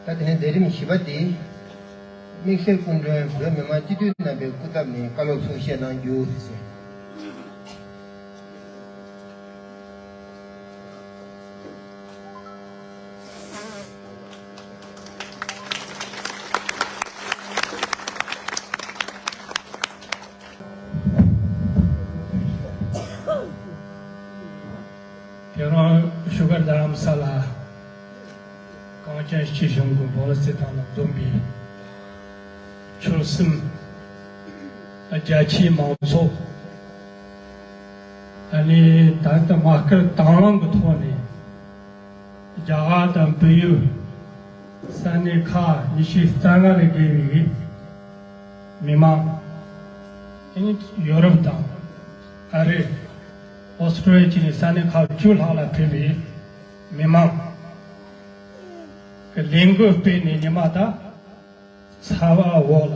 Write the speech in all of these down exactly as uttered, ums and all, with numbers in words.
ད་དེ་ནས་མཛད་རིམ་བཞི་པ་དེ། དམིགས་བསལ་སྐུ་མགྲོན་བོད་མི་མང་སྤྱི་འཐུས་རྣམ་པའི་སྐུ་ཚབ་ནས་བཀའ་སློབ་གསུང་བཤད་གནང་རྒྱུ་ཟེར། དེ་རིང་བཞུགས་སྒར་རྡ་རམ་ས་ལ་གངས་ཅན་སྐྱིད་གཤོངས་ཀྱི་འབངས་སེར་དང་བསྡོམས་པའི་ཆོལ་གསུམ་རྒྱ་ཆེའི་མང་ཚོགས། ཨ་ནི་ད་ལྟ་མ་སྐུལ་དང་བླངས་ཀྱི་ཐོག་ནས། རྒྱ་གར་དང་བལ་ཡུལ་ས་གནས་ཁག་ཉི་ཤུ་རྩ་ལྔ་ལས་བརྒལ་བའི་མི་མང་། ཨ་ནི་ཡོ་རོབ་དང་ཨ་རི། ཨོ་སི་ཀྲོ་ལི་ཡ་བཅས་ནས་ས་གནས་ཁག་བཅུ་ལྷག་ལ་ཕེབས་པའི་མི་མང་གི་ལས་འགུལ་སྤེལ་ནས་ཉི་མ་ད། ཚ་བ་འོག་ལ།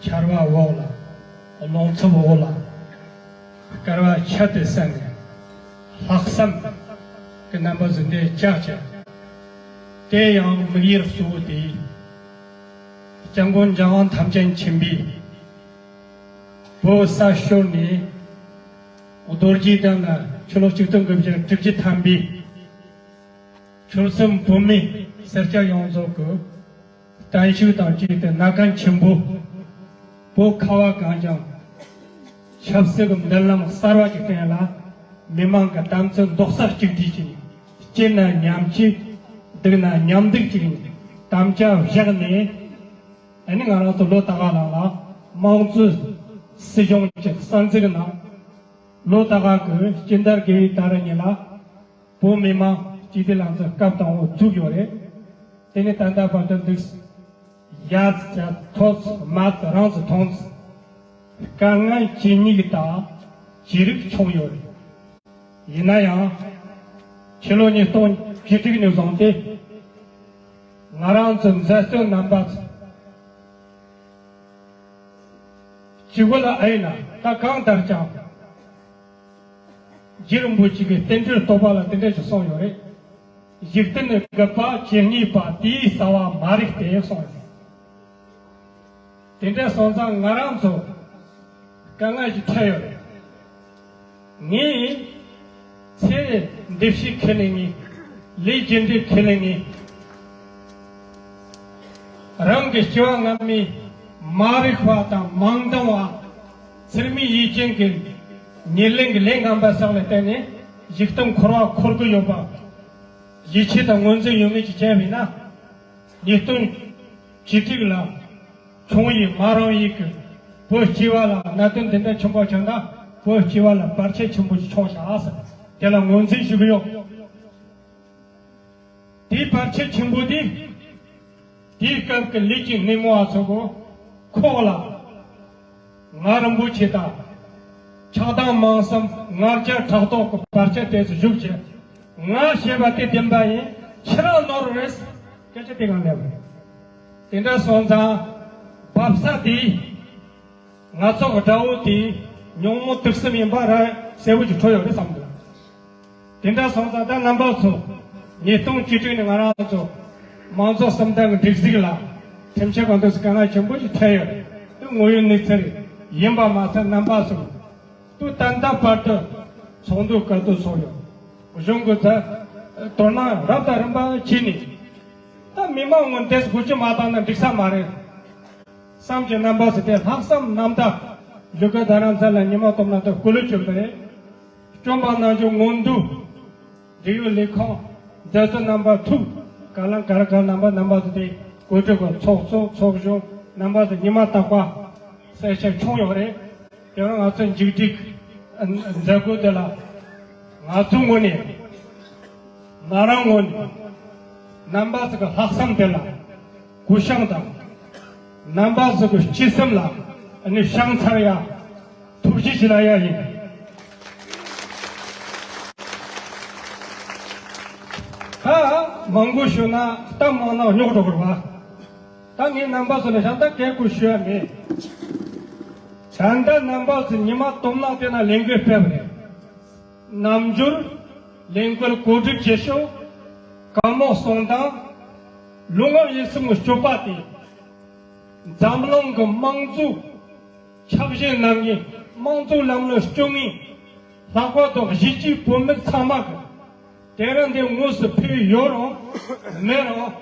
ཆར་བ་འོག་ལ། རླུང་འཚུབ་འོག་ལ། དཀར་བ་ཆར་དུ་བསིལ་ནས། ལྷག་བསམ་གྱི་རྣམ་པ་ཟིན་ཏེ་བཅག་བྱ། དེ་ཡང་དམིགས་ཡུལ་གཙོ་བོ་དེ། སྐྱབས་མགོན་རྒྱལ་དབང་ཐམས་ཅད་མཁྱེན་པའི་བོད་ས་ཤོར་ནས། རྡོ་རྗེ་གདན་ལ་ཕྱི་ལོ་ཆིག་སྟོང་དགུ་བརྒྱ་དྲུག་ཅུ་ཐམ་པའི། ཆོལ་གསུམ་བོད་མི་སེར་སྐྱ་ཡོངས་རྫོགས་ཀྱི་བརྟན་བཞུགས་དང་བཅས་ཏེ་གནའ་གན་ཆེན་པོ། བོད་ཁ་བ་གངས་ལྗོངས་ཆབ་སྲིད་ཀྱི་མདུན་ལམ་གསར་བ་ཅིག་སྟོན་ལ། མི་མང་གི་དམ་ཚིག་རྡོག་རྩ་གཅིག་སྒྲིལ་གྱིས། སྐྱིད་ན་མཉམ་སྐྱིད། སྡུག་ན་མཉམ་སྡུག་ཅིག་དམ་བཅའ་བཞག་ནས། ཨ་ནི་ང་རང་ཚོ་ལོ་ད་ག་ལ་ལ་དམངས་གཙོའི་སྲིད་གཞུང་ཅིག་གསར་འཛུགས་གནང་། ལོ་ད་ག་གི་སྤྱི་ཟླ་དགུ་པའི་ཟླ་རེ་གཉིས་ལ། བོད་མི་མང་སྤྱི་འཐུས་ལྷན་ཚོགས་སྐབས་དང་པོ་བཙུགས་ཡོད་རེད། དེ་ནས་ད་ལྟ་བར་དུ་འདུག་ཡར་ཙམ་མཐོ་ཙམ་དམའ་ཙམ་རིང་ཙམ་ཐུང་ཙམ། དཀའ་ངལ་ཇེ་སྙིགས་དང་ཇེ་རིག་བྱུང་ཡོད་རེད། ཡིན་ན་ཡང་། ཕྱི་ལོ་ཉིས་སྟོང་བཅུ་དྲུག་ནས་བཟུང་སྟེ། ང་རང་ཚོའི་མཛད་གཙོ་རྣམ་པ་ཚོ། སྤྱི་བོ་ལ་ཨེ་ན་ད་གང་ལྟར་ཀྱང་། རྗེ་རིན་པོ་ཆེ་གི་རྟེན་འབྲེལ་རྟོགས་པ་ལ་དེ་འདྲ་ཞིག་གསུངས་ཡོད་རེད། འཇིག་རྟེན་ནི་རྒུད་པ་ཇི་སྙེད་པ་དེའི་རྩ་བ་མ་རིག་སྟེ་གསུངས་ཡོད་རེད། དེ་འདྲ་སོང་ཙང་ང་རང་ཚོ་དཀའ་ངལ་ཞིག་འཕྲད་ཡོད་རེད། ངས་ཚེ་འདི་ཕྱི་ཁས་ལེན་ངེས། ལས་རྒྱུ་འབྲས་ཁས་ལེན་ངེས། རང་གི་སྐྱེ་བ་སྔ་མའི་མ་རིག་པ་དང་མ་འདང་བ། ཚེར་མའི་ཡིད་ཅན་གྱི་ཉེར་ལེན་གྱི་ལས་ངན་པ་སོགས་ལ་བརྟེན་ནས་འཇིག་རྟེན་འཁོར་བ་འཁོར་གྱི་ཡོད་པ། ཡིད་ཆེས་དང་ངོས་འཛིན་ཡོད་མེད་ཀྱི་ཁྱད་པས་ན། ཉིས་སྟོང་བཅུ་དྲུག་ལ་ཆུང་ཡིན་མ་རུང་ཡིན་གྱི་བོད་སྤྱི་བ་ལ་གནད་དོན་འདི་འདྲ་ཆེན་པོ་བྱུང་ན་བོད་སྤྱི་བ་ལ་བར་ཆད་ཆེན་པོ་ཞིག་བྱུང་བཞག་ཟེར། དེ་ལ་ངོས་འཛིན་ཞུ་གི་ཡོད། དེའི་བར་ཆད་ཆེན་པོ་དེ། དེའི་སྐབས་ཀྱི་ལས་ཀྱི་སྣེ་མོ་བ་ཚོ་གོ་ཁོག་ལ། ང་རིན་པོ་ཆེ་དང་། ཆགས་སྡང་དམངས་སེམས་ང་རྒྱལ་ཕྲག་དོག་གི་བར་ཆད་དེ་ཚོ་བཞུགས་བྱས། ང་ཞེས་པ་དེ་བདེན་པ་ཡིན་ཕྱིར་རང་ནོར་རེད། སྐད་ཆ་དེ་གང་ལེགས་རེད། དེ་འདྲ་སོང་ཙང་། འབབ་ས་དེ། ང་ཚོ་གི་དགྲ་བོ་དེ་ཉོན་མོངས་དུག་གསུམ་ཡིན་པ་ར་གསལ་པོ་ཅིག་འཕྲོད་ཡོད་རེད་བསམ་འདུག་དེ་འདྲ་སོང་ཙང་ད་རྣམ་པ་ཚོ་ཉིས་སྟོང་བཅུ་དྲུག་ནས་ང་རང་ཚོ་དམངས་གཙོ་གསུམ་ལྡན་གྱི་སྒྲིག་འཛུགས་ལ་ཁྲིམས་ཆད་གང་འདུག་སེ་དཀའ་ངལ་ཆེན་པོ་ཞིག་འཕྲད་ཡོད་རེད། དངོས་ཡོད་གནས་ཚུལ་ཡིན་པ་མ་ཚད་རྣམ་པ་ཚོ་དུ་ད་ལྟ་བར་དུ་ཚོགས་འདུ་བཀའ་བསྡུར་ཚོགས་ཡོད། གཞུང་གི་ད་དོ་སྣང་རབ་དང་རིམ་པ་བྱས་ནས་ད་མི་མང་ངོ་འདེད་དགོས་ཀྱི་མ་བཏང་ན་འགྲིག་ས་མ་རེད། བསམ་གྱི་རྣམ་པ་ཟེར་ཏེ་ལྷག་བསམ་རྣམ་དག་བཞུགས་སྒར་རྡ་རམ་ས་ལ་ཉི་མ་སྟོང་ན་ད་སྐུ་ལུས་བསྐྱོན་པ་རེད། བསྐྱོན་པ་གནང་རྒྱུ་སྔོན་དུ་འབྲེལ་ཡོད་ལས་ཁུངས་མཛད་གཙོ་རྣམ་པ་ཐུག་ག་ལང་ག་ར་ག་རྣམ་པ་རྣམ་པ་ཚོ་དེ་གོ་སྒྲིག་གི་ཚོགས་གཙོ་ཚོགས་གཞོན་རྣམ་པ་ཚོ་ཉི་མ་རྟག་པ་གསལ་བཤད་བྱུང་ཡོད་རེད། དེ་རིང་ང་ཚོ་མཇུག་སྒྲིལ་མཛད་སྒོ་དེ་ལ་ང་ཚོའི་ངོས་ནས་ང་རང་ངོས་ནས་རྣམ་པ་ཚོ་གི་ལྷག་བསམ་དེ་ལ་གུས་ཕྱག་དང་། རྣམ་པ་ཚོ་གི་སྤྱི་སེམས་ལ་ནི་བྱང་ཚར་ཡ་ཐུགས་རྗེ་ཆེ་ལ་ཡ་ཡིན། ད་མང་པོ་ཞུ་ན་གཏམ་མང་ན་རྙོག་འགྲོ་གི་རེད་བ། ད་ངས་རྣམ་པ་ཚོ་ལ་ཞང་ད་གལ་དགོས་ཞུ་ཡ་མེད། ད་ལྟ་རྣམ་པ་ཚོ་ཉི་མ་སྟོང་ལ་དེ་ན་ལས་འགུལ་སྤེལ་བ་རེད། རྣམ་འགྱུར། ལས་འགུལ་གོ་སྒྲིག་བྱེད་ཕྱོགས། བཀའ་མོལ་གསུང་སྟངས། ལོ་ལྔ་ཡིན་གསུམ་གྱི་སྤྱོད་པ་དེ། འཛམ་གླིང་གི་དམངས་གཙོ་འཆར་གཞི་གནང་མཁན། དམངས་གཙོ་ལམ་ལ་སྐྱོད་མཁན། ལྷག་པར་དུ་གཞིས་བྱེས་བོད་མི་ཚང་མ་གི་དེ་རིང་འདི་དངོས་སུ་ཕེབས་ཡོད་རུང་མེད་རུང་།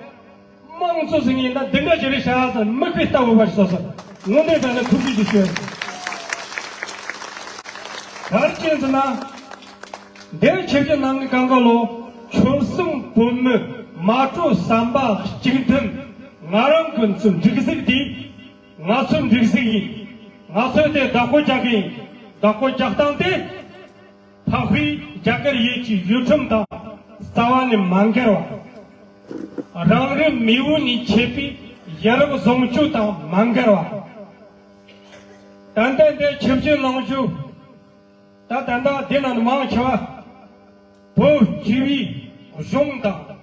དམངས་གཙོ་ཟེར་མཁན་ད་འདི་འདྲ་ཞིག་རེད་ཤག་ཟེར་མིག་དཔེ་ལྟ་བུ་བ་ཞིག་བཟོ་ས། དངོས་གནས་དྲང་གནས་ཐུགས་རྗེ་ཆེ་ཞུ། ག་རེ་བྱས་ཟེར་ན། འདིར་ཆིབས་བསྒྱུར་གནང་མཁན་གང་ག་ལོ། ཆོལ་གསུམ་བོད་མི་མ་གྲོས་བསམ་པ་གཅིག་མཐུན། ང་རང་གི་ཚོ་སྒྲིག་འཛུགས་འདི་ང་ཚོའི་སྒྲིག་འཛུགས་ཡིན། ང་ཚོས་དེ་བདག་པོ་རྒྱག་གི་ཡིན། བདག་པོ་རྒྱག་སྟངས་དེ། འཕགས་པའི་རྒྱ་གར་ཡུལ་གྱི་ཡུལ་ཁྲིམས་དང་རྩ་བ་ནས་མ་འགལ་བ། རང་རེའི་མེས་པོ་ནས་མཆེད་པའི་ཡ་རབས་བཟང་སྤྱོད་དང་མ་འགལ་བ། ད་ལྟ་འདིར་ཆིབས་བསྒྱུར་གནང་རྒྱུ། ད་ད་ལྟ་འདི་ན་མང་ཆེ་བ་བོད་སྤྱི་པའི་གཞུང་དང་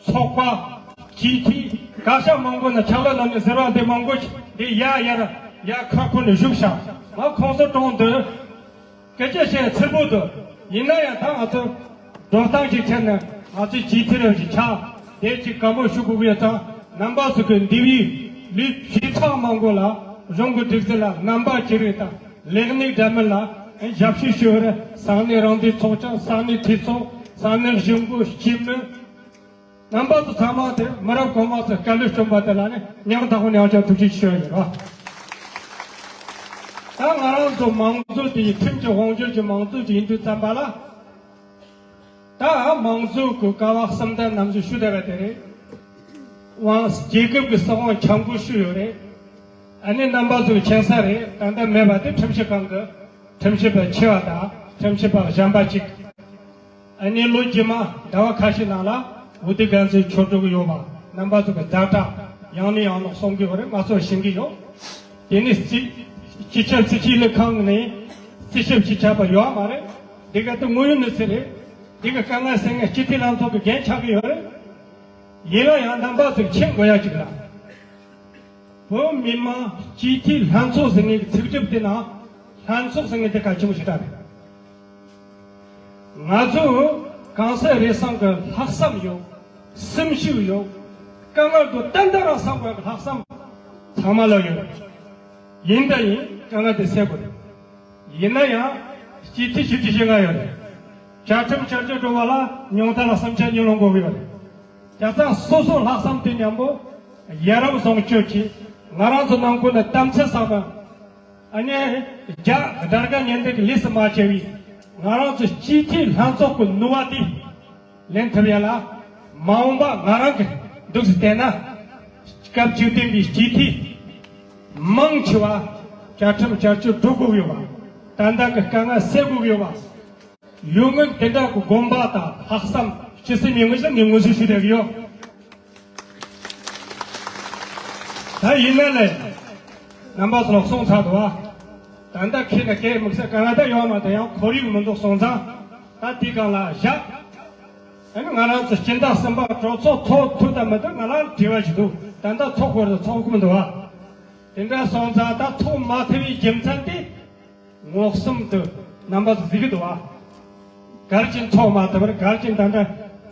ཚོགས་པ། སྤྱི་འཐུས་བཀའ་ཤག་མང་པོ་ན་ཕྱག་ལས་གནང་མཁན་ཟེར་བ་འདི་མང་པོ་ཞིག་འདི་ཡ་ཡར་ཡ་ཁ་ཁུ་ནས་བཞུགས་ཤག་ང་ཁོང་ཚོ་གྲོངས་འདུག་སྐད་ཆ་བཤད་ཚུལ་པོ་འདུག་ཡིན་ན་ཡང་ད་ང་ཚོ་འགྲོ་སྟངས་ཅིག་ཁྱེར་ནས་ང་ཚོའི་སྤྱི་འཐུས་རབ་ཅིག་ཆགས། དེ་ཅིག་བཀའ་མོལ་ཞུ་དགོས་ཀྱི་ཡོད་ཙང་། རྣམ་པ་ཚོ་གི་འདི་བའི་ལུས་ཇེ་ཚགས་མང་པོ་ལ་གཞུང་གི་སྒྲིག་འཛུགས་ལ་རྣམ་པ་ཅི་རིགས་དང་ལས་སྣེ་འདྲ་མིན་ལ་ཞབས་ཕྱི་ཞུ་བར་ས་གནས་རང་བདེན་ཚོགས་ཆུང་། ས་གནས་འཐུས་ཚོགས། ས་གནས་གཞུང་གི་སྤྱི་མི། རྣམ་པ་ཚོ་ཚང་མ་དེ་མི་རབས་གོང་མ་ཚོས་བཀའ་བློན་བསྐྱོན་པ་དེ་ལ་ནི་སྙིང་ཐག་པ་ནས་ཡང་བསྐྱར་ཐུགས་རྗེ་ཆེ་ཞུ་ཡ་ཡིན་རོ། ད་ང་རང་ཚོ་མང་གཙོ་དེ་ཡི་ཁྲིམས་ཀྱི་དབང་སྒྱུར་གྱི་མང་གཙོ་དེ་ཡིན་དུས་ཙམ་པ་ལ། ད་མང་གཙོ་གི་ཀ་བ་གསུམ་ལྡན་ནམ་ཞུ་ཞུ་བསྡད་པ་དེ་རེད། དབང་རྒྱལ་ཁབ་ཀྱི་སྲིད་དབང་འཆར་འགོད་ཞུས་ཡོད་རེད། ཨ་ནི་རྣམ་པ་ཚོ་མཁྱེན་གསལ་རེད། ད་ལྟ་མེད་པ་དེ་ཁྲིམས་ཞིབ་ཁང་གི་ཁྲིམས་ཞིབ་པ་ཆེ་བ་དང་ཁྲིམས་ཞིབ་པ་གཞན་པ་གཅིག་ཨ་ནི་ལོ་རྗེས་མ་ཟླ་བ་ཁ་ཤས་ནང་ལ་འོས་བསྡུ་འགན་འཛིན་ཆོག་འགྲོ་གི་ཡོད་པ་རྣམ་པ་ཚོ་གི་ཛ་དྲག་ཡང་ནས་ཡང་ལོག་གསུང་གི་ཡོད་རེད། ང་ཚོ་ཤེས་ཀྱི་ཡོད། དེ་ནི་སྤྱི་སྤྱི་ཁྱབ་སྤྱི་ཁྱབ་ལས་ཁང་ནས་རྩིས་ཞིབ་ཅིག་བྱས་པ་ཡོད་མ་རེད། འདི་ག་དེ་དངོས་ཡོད་གནས་ཚུལ་རེད། འདི་ག་དཀའ་ངལ་སེལ་མཁན་སྤྱི་འཐུས་ལྷན་ཚོགས་ཀྱི་འགན་ཆགས་ཀྱི་ཡོད་རེད། ཡིན་ན་ཡང་རྣམ་པ་ཚོས་མཁྱེན་དགོས་ཡ་ཅིག་ལ། བོད་མི་མང་སྤྱི་འཐུས་ལྷན་ཚོགས་ཟེར་མཁན་གྱི་ཚིག་གྲུབ་དེ་ནང་ལྷན་ཚོགས་ཟེར་མཁན་དེ་གལ་ཆེན་པོ་ཞེ་དྲག་རེད། ང་ཚོ་གང་ཟག་རེ་ཟུང་གི་ལྷག་བསམ་ཡོད། སེམས་ཤུགས་ཡོད། དཀའ་ངལ་དུ་ཏན་ཏན་རང་བསམ་དགོས་པའི་ལྷག་བསམ་ཚང་མ་ལ་ཡོད་རེད། ཡིན་ད་ཡིན་དཀའ་ངལ་དེ་སེལ་དགོས་རེད། ཡིན་ན་ཡང་སྤྱི་འཐུས་ཞེ་གཅིག་ཞེ་ལྔ་ཡོད་རེད། བཅའ་ཁྲིམས་བསྐྱར་བཅོས་འགྲོ་བ་ལ་ཉུང་མཐའ་ལ་བསམ་འཆར་གཉིས་སློང་དགོས་ཀྱི་ཡོད་རེད། བྱས་ཙང་སོ་སོ་ལྷག་བསམ་དེ་མཉམ་པོ་ཡ་རབས་བཟང་སྤྱོད་ཀྱིས་ང་རང་ཚོ་ནང་ཁུལ་ནས་གཏམ་ཚིག་ཚང་མ་ཨ་ནི་རྒྱ་དགྲ་དགའ་ཉེན་བརྡ་གི་ལས་སུ་མ་བྱས་པའི་ང་རང་ཚོ་སྤྱི་འཐུས་ལྷན་ཚོགས་ཀྱི་ནུས་པ་དེ་ལེན་ཐུབ་ཡ་ལ་མ་འོངས་པ་ང་རང་གི་འདུག་སེ་བལྟས་ན་སྐབས་བཅུ་བདུན་པའི་སྤྱི་འཐུས་མང་ཆེ་བ་བཅའ་ཁྲིམས་བསྐྱར་བཅོས་འགྲོ་དགོས་ཀྱི་ཡོད་པ། ད་ལྟ་གི་དཀའ་ངལ་སེལ་དགོས་ཀྱི་ཡོད་པ། ཡོད་ངེས་དེ་འདྲ་གི་དགོངས་པ་དང་ལྷག་བསམ་ཇི་སྲིད་མི་ངོས་ཤིག་ངས་མངོན་གསལ་ཞུ་བསྡད་ཀྱི་ཡོད། ད་ཡིན་ན་ལས། རྣམ་པ་ཚོ་ལ་གསུངས་ཚར་འདུག་བ། ད་ལྟ་ཁྱེད་ནས་སྐད་དམིགས་བསལ་ག་ང་ད་ཡོད་མ་ད་ཡང་ཁོར་ཡུག་མི་འདུག་སོང་ཙང་། ད་དེའི་སྒང་ལ་བཞག་ཨ་ནི་ང་རང་ཚོ་སྤྱི་ཟླ་གསུམ་པ་གྲོས་ཚོགས་ཚོགས་ཐུབ་དང་མི་ཐུབ་ང་རང་དྲི་བ་ཞིག་འདུག་ད་ལྟ་ཚོགས་དགོས་རེད་ཚོགས་ཀྱི་མི་འདུག་བ། དེ་འདྲ་སོང་ཙང་ད་ཚོགས་མ་ཐུབ་པའི་རྒྱུ་མཚན་དེ། མངོན་སུམ་དུ་རྣམ་པ་ཚོ་གཟིགས་ཀྱི་འདུག་བ། ག་རེ་བྱས་ཚོགས་མ་ཐུབ་པར་ག་རེ་བྱས་ད་ལྟ་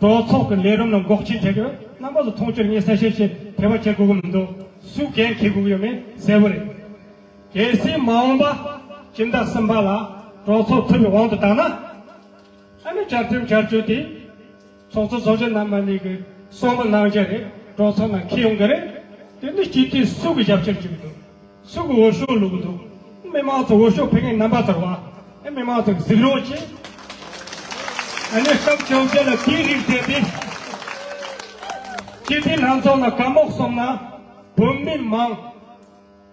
གྲོས་ཚོགས་ཀྱི་ལས་རིམ་ལ་འགོག་རྐྱེན་བྱེད་ཀྱི་ཡོད། རྣམ་པ་ཚོ་མཐོང་ཆོས་ངས་གསལ་བཤད་བྱེད་ཐེ་བ་བྱེད་དགོས་ཀྱི་མི་འདུག་སུ་འགན་འཁྱེར་དགོས་ཀྱི་ཡོད་མེད་གསལ་པོ་རེད། གལ་སྲིད་མ་འོངས་པ་སྤྱི་ཟླ་གསུམ་པ་ལ་གྲོས་ཚོགས་ཐུབ་པའི་དབང་དུ་བཏང་ན། ཨ་ནི་བཅའ་ཁྲིམས་བསྐྱར་བཅོས་དེ། ཚོགས་གཙོ་ཚོགས་གཞོན་རྣམ་པ་གཉིས་ཀྱིས་གསུང་མི་གནང་རྒྱུ་རེད། གྲོས་ཚོགས་ནང་འཁྱེར་ཡོང་གི་རེད། དེ་ནི་སྤྱི་འཐུས་སུ་གི་རྒྱབ་སྐྱོར་བྱེད་ཀྱི་འདུག་སུ་གི་འོས་ཤོག་བླུག་གི་འདུག་མི་མང་ཚོ་འོས་ཤོག་ཕུལ་མཁན་རྣམ་པ་ཚོར་བ། ཨེ་མི་མང་ཚོ་གི་གཟིགས་རོགས་བྱེད། ཨ་ནི་སྐབས་བཅོ་བརྒྱད་ལ་དེའི་རིགས་བསྡད་དེ། སྤྱི་འཐུས་ལྷན་ཚོགས་ནང་བཀའ་མོལ་གསུངས་ན་བོད་མི་མང་།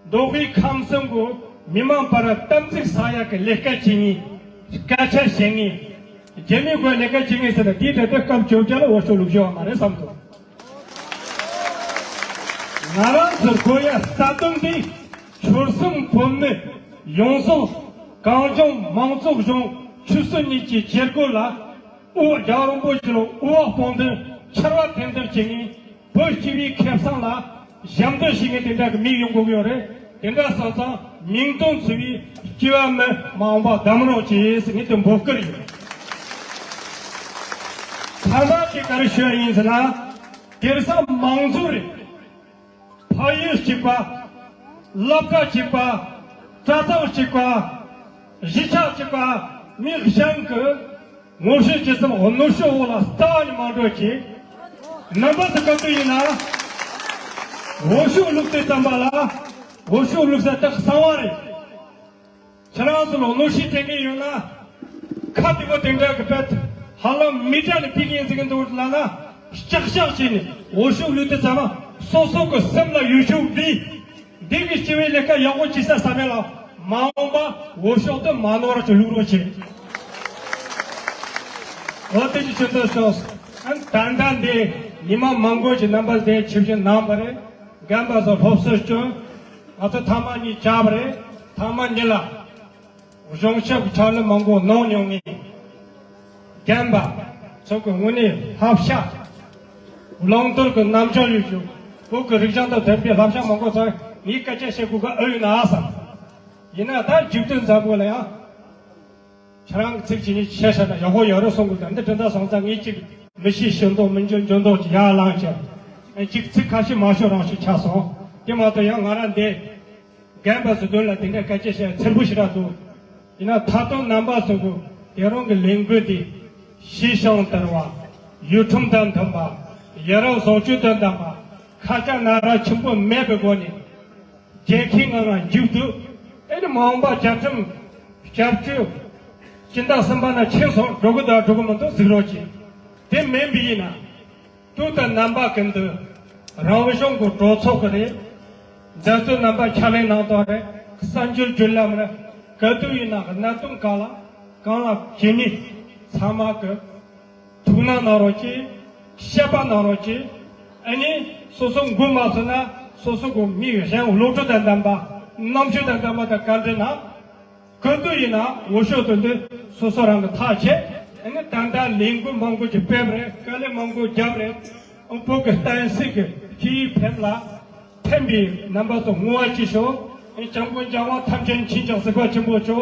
མདོ་དབུས་ཁམས་གསུམ་གྱི་མི་མང་བར་དམ་ཚིག་ཟ་ཡག་གི་ལས་ཀ་བྱེད་ངེས། སྐད་ཆ་བཤད་ངེས། རྒྱ་མིའི་སྒོས་ལས་ཀ་བྱེད་ངེས་ཟེར་ན་དེའི་གྲས་དེ་སྐབས་བཅོ་བརྒྱད་ལ་འོས་ཤོག་བླུགས་ཤོག་མ་རེད་བསམ་འདུག་ང་རང་ཚོར་དགོས་ཡ་རྩ་དོན་འདི་ཆོལ་གསུམ་བོད་མི་ཡོངས་རྫོགས་གངས་ལྗོངས་མང་གཙོ་གཞུང་ཆོལ་གསུམ་གཉིས་ཀྱི་བྱེད་སྒོ་ལ་དབུ་རྒྱལ་བ་རིན་པོ་ཆེ་ལ་དབུ་བ་དཔུང་འདེགས་ཕྱར་བ་འཐེན་འདེགས་བྱེད་ངེས། བོད་སྤྱི་པའི་ཁེ་བཟང་ལ་ཞབས་འདེགས་ཞུ་མཁན་དེ་འདྲ་གི་མི་ཡོང་དགོས་ཀྱི་ཡོད་རེད། དེ་འདྲ་སོང་ཙང་མིང་དོན་མཚུངས་པའི་སྐྱེ་བ་མི་མ་འོངས་པ་གདམ་རོགས་བྱེད་ཟེར་ངས་དེ་འབོད་སྐུལ་ཡིན། ཐ་མ་དེ་ག་རེ་ཞུ་ཡ་ཡིན་ཟེར་ན། སྒེར་ས་མང་ཚོགས་རེད། ཕ་ཡུལ་གཅིག་པ། སློབ་གྲྭ་གཅིག་པ། གྲྭ་ཚང་གཅིག་པ། གཞིས་ཆགས་གཅིག་པ། མི་གཞན་གྱི་ངོ་ཤེས་ཅི་ཙམ་གནོན་ཤུགས་འོག་ལ་རྩ་བ་ནས་མ་འགྲོ་ཅིག་རྣམ་པ་ཚོ་ག་དུས་ཡིན་ན། འོས་ཤོག་བླུགས་དུས་ཙམ་པ་ལ། འོས་ཤོག་བླུགས་ས་ཏོག་གསང་བ་རེད། ཁྱེད་རང་ཚོ་ལ་གནོན་ཤུགས་སྤྲད་མཁན་ཡོད་ན། ཁ་བདེ་པོ་དེ་འདྲ་གི་དཔེ་ཧ་ལམ་མི་དྲག་ནས་ཕི་ཀིང་ཟིག་གི་འདུག་ལ་ན། ལྕག་ལྕག་བྱས་ནས་འོས་ཤོག་བླུགས་དུས་ཙམ་པ་སོ་སོ་གི་སེམས་ལ་ཡོད་ཤོག་བྲིས། འདི་གི་སྤྱི་བའི་ལས་ཀ་ཡག་པོ་བྱེད་ས་བསམ་ཡ་ལ་མ་འོངས་པ་འོས་ཤོག་དེ་མ་ནོར་བ་ཅིག་བླུག་རོགས་བྱེད། འོ་དེ་ཅིག་ཆེད་དུ་ཤོག་ཨ་ད་ལྟ་འདི་ཉི་མ་མང་པོ་ཞིག་རྣམ་པ་དེ་ཆིབས་ཞིབ་གནང་བ་རེད། རྒན་པ་ཚོ་སློབ་གསོ་སྐྱོན། ང་ཚོ་ཐ་མ་གཉིས་བཅར་བ་རེད། ཐ་མ་གཉིས་ལ། གཞུང་ཞབས་ཀྱི་ཕྱག་ལས་མང་པོ་གནང་མྱོང་ངེས། རྒན་པ་ཚོ་གི་དངོས་གནས་བསླབ་བྱ། བླང་དོར་གྱི་རྣམ་གཞག་ཡོད་ཞུ། བོད་ཀྱི་རིག་གཞུང་དང་ལྡན་པའི་བསླབ་བྱ་མང་པོ་ཚང་ངས་སྐད་ཆ་བཤད་དགོས་ག་ཨེ་ཡོད་ན་ཨ་བསམ། ཡིན་ན་ད་འཇིག་རྟེན་འཛམ་བུ་གླིང་ཡང་། ཁྱེད་རང་གི་ཚིག་ཅིག་ནི་ཆེ་ཤ་ན་ཡག་པོ་ཡོད་རེད་གསུང་གི་འདུག་འདི་དྲན་ད་སོང་ཙང་ངས་ཅིག་མི་ཤེས་ཤེས་མདོག་མི་འཇོན་འཇོན་མདོག་ཅིག་ཡར་ལངས་བྱས། ཨེ་ཅིག་ཚིག་ཁ་ཤས་མ་ཤོད་རང་ཞིག་ཆགས་སོང་། དེ་མ་གཏོགས་ཡང་ང་རང་འདི། རྒན་པ་ཚོ་མདུན་ལ་དེ་འདྲ་སྐད་ཆ་བཤད་ཚེར་པོ་ཞེ་དྲག་འདུག་ཡིན་ན་ད་དུང་རྣམ་པ་ཚོ་གི་དེ་རང་གི་ལས་འགུལ་དེ་ཤེས་བྱ་དར་བ། ཡུལ་ཁྲིམས་དང་མཐུན་པ། ཡ་རབས་བཟང་སྤྱོད་དང་ལྡན་པ། ཁ་ཆག་ན་རག་ཆེན་པོ་མེད་པའི་སྒོ་ནས་རྒྱལ་ཁའི་ངང་ལ་མཇུག་བསྡུ། ཨེ་ནི་མ་འོངས་པ་བཅའ་ཁྲིམས་བསྐྱར་བཅོས་སྤྱི་ཟླ་གསུམ་པ་ན་ཆེན་སོང་འགྲོ་གི་འདུག་འགྲོ་གི་མི་འདུག་གཟིགས་རོགས་གྱིས། དེ་མིན་པ་ཡིན་ན། དུས་དང་རྣམ་པ་ཀུན་ཏུ་རང་གཞུང་གི་གྲོས་ཚོགས་ཀྱི་རེད། མཛད་གཙོ་རྣམ་པ་ཕྱག་ལས་གནང་སྟངས་རེད། གསར་འགྱུར་བརྒྱུད་ལམ་རེད། ག་དུས་ཡིན་ན་གནད་དོན་གང་ལ་གང་ལ་བྱེད་ནི་ཚང་མ་གི་ཐུགས་སྣང་གནང་རོགས་གྱིས། བཤད་པ་གནང་རོགས་གྱིས། ཨ་ནི་སོ་སོ་མགོ་མ་ཚོས་ན་སོ་སོ་གི་མི་གཞན་བློ་གྲོས་དང་ལྡན་པ། རྣམ་དཔྱོད་དང་ལྡན་པ་དང་བཀའ་འདྲི་གནང་། གང་དུ་ཡིན་ན་འོས་ཤོག་དོན་དུ་སོ་སོ་རང་གི་ཐག་བཅད། ཨ་ནི་ད་ལྟ་ལས་འགུལ་མང་པོ་ཅིག་སྤེལ་བ་རེད། དཀའ་ལས་མང་པོ་བརྒྱབ་རེད། ཨ་བོད་ཀྱི་བསྟན་སྲིད་ཀྱི་སྤྱི་ཡི་ཕན་ལ་ཕན་པའི་རྣམ་པ་ཚོ་བསྔོ་བ་ཅིག་ཞུ། ཨ་ནི་སྐྱབས་མགོན་རྒྱལ་དབང་ཐམས་ཅད་མཁྱེན་ཅིང་གཟིགས་པ་ཆེན་པོ་མཆོག་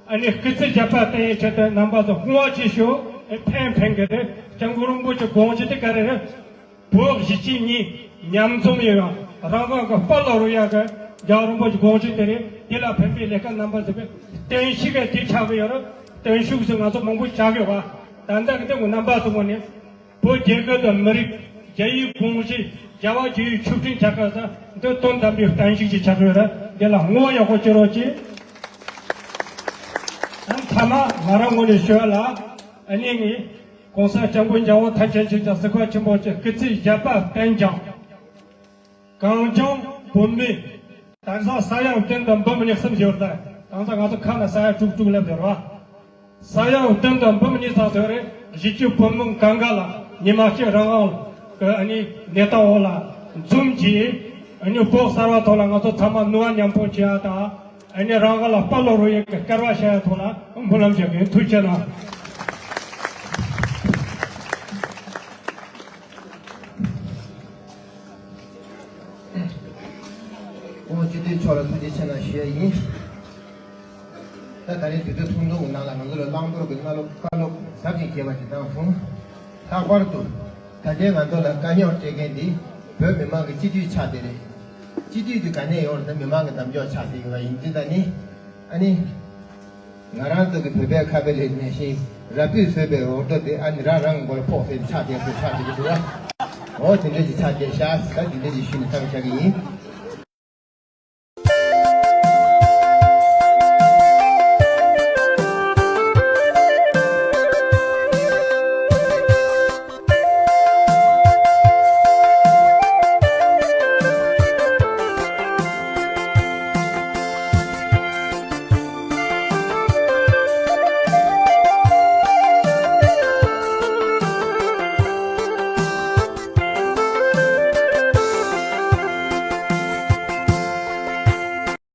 ཨ་ནི་སྐུ་ཚེ་ཞབས་པད་བརྟན་ཡས་ཆེད་དུ་རྣམ་པ་ཚོ་བསྔོ་བ་ཅིག་ཞུ། ཨ་ཕན་ཕན་གི་རེད། སྐྱབས་མགོན་རིན་པོ་ཆེ་དགོངས་གཞི་དེ་ག་རེ་རེད། བོད་གཞིས་བྱེས་གཉིས་མཉམ་འཛོམས་ཡོད་ཡང་རང་རང་གི་དཔའ་ལ་རོལ་ཡག་གི་རྒྱལ་བ་རིན་པོ་ཆེ་དགོངས་གཞི་དེ་རེད། དེ་ལ་ཕན་པའི་ལས་ཀ་རྣམ་པ་ཚོ་གི་བརྟན་བཞུགས་གི་དེ་ཆགས་གི་ཡོད་རེད། བརྟན་བཞུགས་སུ་ང་ཚོ་མང་པོ་བྱ་གི་ཡོད་པ། ད་ལྟ་གི་དེ་ངོ་རྣམ་པ་ཚོ་ངོ་ནས་བོད་རྒྱལ་ཁབ་དང་མི་རིགས་རྒྱལ་བའི་དགོངས་གཞི་རྒྱལ་བ་རྒྱལ་བའི་ཆོག་མཆན་ཆགས་གི་ས་འདི་དོན་དམ་པའི་བརྟན་བཞུགས་ཀྱི་ཆགས་གི་ཡོད་རེད། འདི་ལ་བསྔོ་བ་ཡག་པོ་བྱེད་རོགས་གྱིས། ཨ་ནི་མཐའ་མ་ང་རང་ངོས་ནས་ཞུ་བ་ལ་ཨ་ནི་ངས། གོང་ས་སྐྱབས་མགོན་རྒྱལ་དབང་ཐམས་ཅད་མཁྱེན་ཅིང་གཟིགས་པ་ཆེན་པོ་མཆོག་སྐུ་ཚེ་ཞབས་པད་བརྟན་ཅིང་། གངས་ལྗོངས་བོད་མི། དེང་སང་ས་ཡ་བདུན་དང་འབུམ་གཉིས་གསུམ་ཡོད་རེད། དེང་སང་ང་ཚོ་ཁ་ན་ས་ཡ་དྲུག་དྲུག་སླེབས་ཡོད་རེད་བ། ས་ཡ་བདུན་དང་འབུམ་གཉིས་ཙམ་ཡོད་རེད། གཞིས་བྱེས་བོད་མི་གང་ག་ལ་ཉི་མ་གཅིག་རང་དབང་གི་ཨ་ནི་གནས་སྟངས་འོག་ལ་འཛོམས་ཀྱིས་ཨ་ནི་བོད་གསར་བ་ཐོག་ལ་ང་ཚོ་ཚང་མ་ནུས་པ་མཉམ་སྤུངས་བྱེད་ཡ་དང་། ཨ་ནི་རང་དབང་ལ་དཔའ་ལོ་རུ་ཡི་གི་སྐལ་བ་བྱ་ཡ་ཐོག་ལ་སྨོན་ལམ་རྒྱག་གི་ཐུགས་རྗེ་གནང་། ཨོ་སྤྱི་འཐུས་མཆོག་ལ་ཐུགས་རྗེ་ཆེ་གནང་ཞུ་ཡ་ཡིན། ད་ད་རེས་དུས་ཚོད་ཐུང་ཐུང་གི་ནང་ལ་ང་ཚོ་ལ་བླང་དོར་གྱི་སྔ་ལོ་བཀའ་སློབ་ཟབ་ཅིང་རྒྱས་པ་ཞིག་གནང་སོང་། ལྷག་པར་དུ་ད་ལྟའི་ང་ཚོ་ལ་དཀའ་རྙོག་སྤྲད་མཁན་འདི་བོད་མི་མང་གི་སྤྱི་འཐུས་ཆགས་བསྡད་རེད། སྤྱི་འཐུས་འདི་ག་ནས་ཡོང་རེད་ན་མི་མང་གི་གདམ་ཕྱོགས་ཆགས་བསྡད་ཡོད་པ་ཡིན་དུས་ད་ནི། ཨ་ནི། ང་རང་ཚོ་གི་བོད་པའི་ཁ་བརྡ་ལས་ནས་ཤིང་ར་སྤུས་བཟོས་པའི་འོར་རྡོ་དེ་ཨ་ནི་ར་རང་མགོ་ལ་ཕོག་ཟེར་ཆགས་བསྡད་ཟེར་ཆགས་བསྡད་ཀྱི་འདུག་ཨོ་དེ་འདྲ་ཞིག་ཆགས་བསྡད་ཤག་ད་དེ་འདྲ་ཞིག་ཞུས་ནས་ཐག་བཅད་ཀྱི་ཡིན།